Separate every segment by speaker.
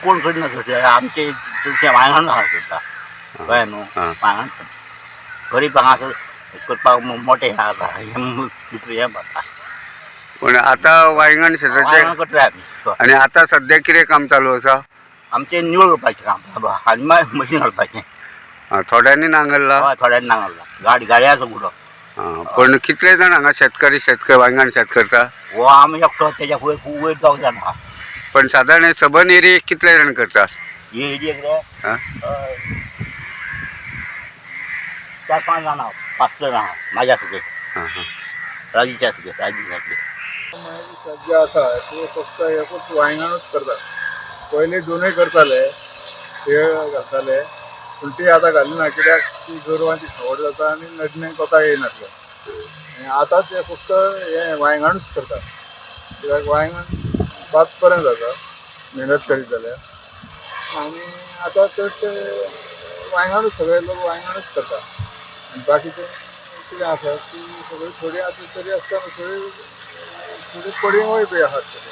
Speaker 1: कोण करिना तशें आमचे चडशें वांयगण आसा करता, कळ्ळें न्हू?
Speaker 2: आं.
Speaker 1: वांयगण गरीब हांगासर करपाक मोटें हें जाता, हें भितर हें पडटा.
Speaker 2: पण आतां वायंगण शेताचें
Speaker 1: वांयगण करता आमी.
Speaker 2: आनी आतां सद्या कितें काम चालू आसा?
Speaker 1: आमचें निवळ करपाचें काम चालू आहा आनी मागीर मशीन घालपाचें.
Speaker 2: आं, थोड्यांनी नांगरला.
Speaker 1: हय, थोड्यांनी नांगरला, गाडी गाडयाचो गुडो.
Speaker 2: आं, पण कितले जाण हांगा शेतकरी शेत वांयगण शेत करता?
Speaker 1: हो आमी एकटो, तेज्या फुडें खूब वयर दोग जाण आहा.
Speaker 2: पण सादारण सबन एरियेक कितले जाण करता?
Speaker 1: ही एरियेक रे?
Speaker 2: आं.
Speaker 1: चार पांच जाण आहा, पांच स जाण आहा म्हाज्या सगळे.
Speaker 2: आं हां.
Speaker 1: राजूच्या सगळे, राजू सगळे.
Speaker 3: मागीर जे आसा ते फक्त एकूच वांयगणूच करतात. पयलीं दोनूय करताले, ते घालताले, पूण ती आतां घालिना कित्याक ती गोरवांची खवट जाता आनी नडणें कोता येयनासलें. आनी आतां ते फक्त हें वांयगणूच करतात कित्याक वांयगण भात बरें जाता मेहनत करीत जाल्यार. आनी आतां चडशे वांयगणूच, सगळे लोक वांयगणूच करतात. आनी बाकीचे कितें आसा ती सगळी थोडी आतां तरी आसतना थोडी थोडी पडिंगूय बी आसात थोडी.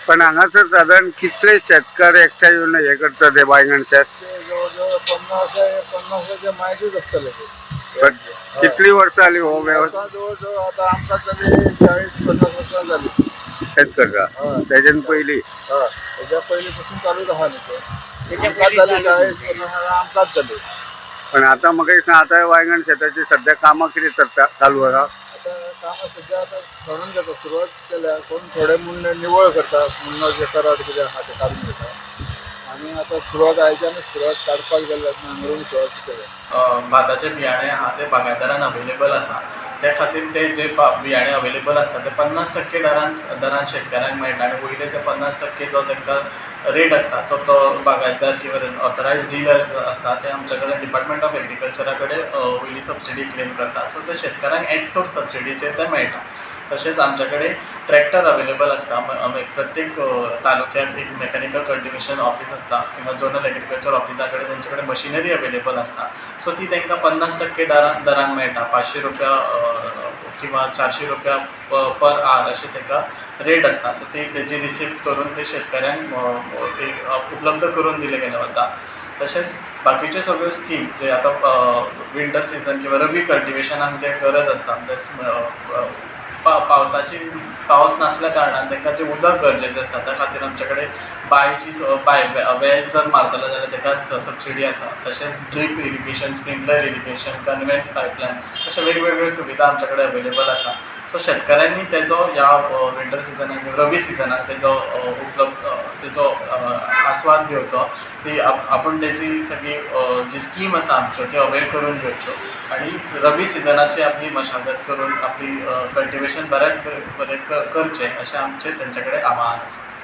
Speaker 2: पण हांगासर सादारण कितले शेतकार एकठांय येवन हे करता ते वांयगण शेत?
Speaker 3: ते जवळ जवळ 50-50च्या मायजूच आसतले ते.
Speaker 2: पण कितली वर्सां जाली हो वेवसाय?
Speaker 3: आता जवळ जवळ आता आमकां जाली 40-50 वर्सां जाली.
Speaker 2: शेत करता?
Speaker 3: हय.
Speaker 2: तेज्यान पयलीं?
Speaker 3: हय, तेज्या पयलीं पासून चालूच आहा न्ही ते.
Speaker 1: तेच्या
Speaker 3: आमकांच
Speaker 1: पयलीं
Speaker 3: जाली
Speaker 1: चालू.
Speaker 3: 40-50 आमकांच जाली.
Speaker 2: पण आतां म्हाका दिसता आतां वांयगण शेताची सद्या कामां कितें चलता, चालू आसा?
Speaker 3: आता कामां सद्या आतां खणून घेता सुरवात केल्या. कोण थोडे मुण्णे निवळ करतात, मुण्णो जे कराड कितें आहा ते काडून घेता आनी आतां सुरवात आयच्यानूच सुरवात काडपाक गेल्या, नांगरून सुरवात केल्या.
Speaker 4: भाताचे बियाणे आहा ते बागायतदारान अवेलेबल आसा. त्या खातीर ते जे बियाणे अवेलेबल आसता ते 50% दरान शेतकारांक मेळटा आनी वयले जे 50% जो तांकां रेट आसता सो तो बागायतदार किंवा ऑथरायज डिलर्स आसता ते आमच्या कडेन डिपार्टमेंट ऑफ एग्रीकल्चरा कडेन वयली सबसिडी क्लेम करता. सो ते शेतकारांक एट सोर्स सबसिडीचेर ते मेळटा. तशेंच आमच्या कडेन ट्रॅक्टर अवेलेबल आसता. प्रत्येक तालुक्यात एक मॅकॅनिकल कल्टिवेशन ऑफीस आसता किंवा झोनल एग्रीकल्चर ऑफिसा कडेन तेंचे कडेन मशिनरी अवेलेबल आसता. सो ती तांकां 50% दरान मेळटा. 500 रुपया किंवा 400 रुपया पर आर अशें ताका रेट आसता. सो ती तेजी रिसिप्ट करून ते शेतकऱ्यांक ती उपलब्ध करून दिले गेले वता. तशेंच बाकीच्यो सगळ्यो स्कीम जे आतां विंटर सिजन किंवा रबी कल्टिवेशनाक जे गरज आसता, पावसाची पावस नासल्या कारणान तांकां जें उदक गरजेचें आसता, त्या खातीर आमचे कडेन बांयची बांय वेल जर मारतलो जाल्यार ताका सबसिडी आसा. तशेंच drip irrigation, sprinkler irrigation, conveyance pipeline अश्यो वेगवेगळ्यो सुविधा आमचे कडेन अवेलेबल आसा. सो शेतकऱ्यांनी तेजो ह्या विंटर सिजनाक, रबी सिजनाक तेजो उपलब्ध तेजो आस्वाद घेवचो की आपूण तेजी सगळी जी स्कीम आसा आमच्यो त्यो अवेल करून घेवच्यो आनी रबी सिजनाची आपली मशागत करून आपली कल्टिवेशन बऱ्यात बरें करचें अशें आमचें तेंचे कडेन आवाहन आसा.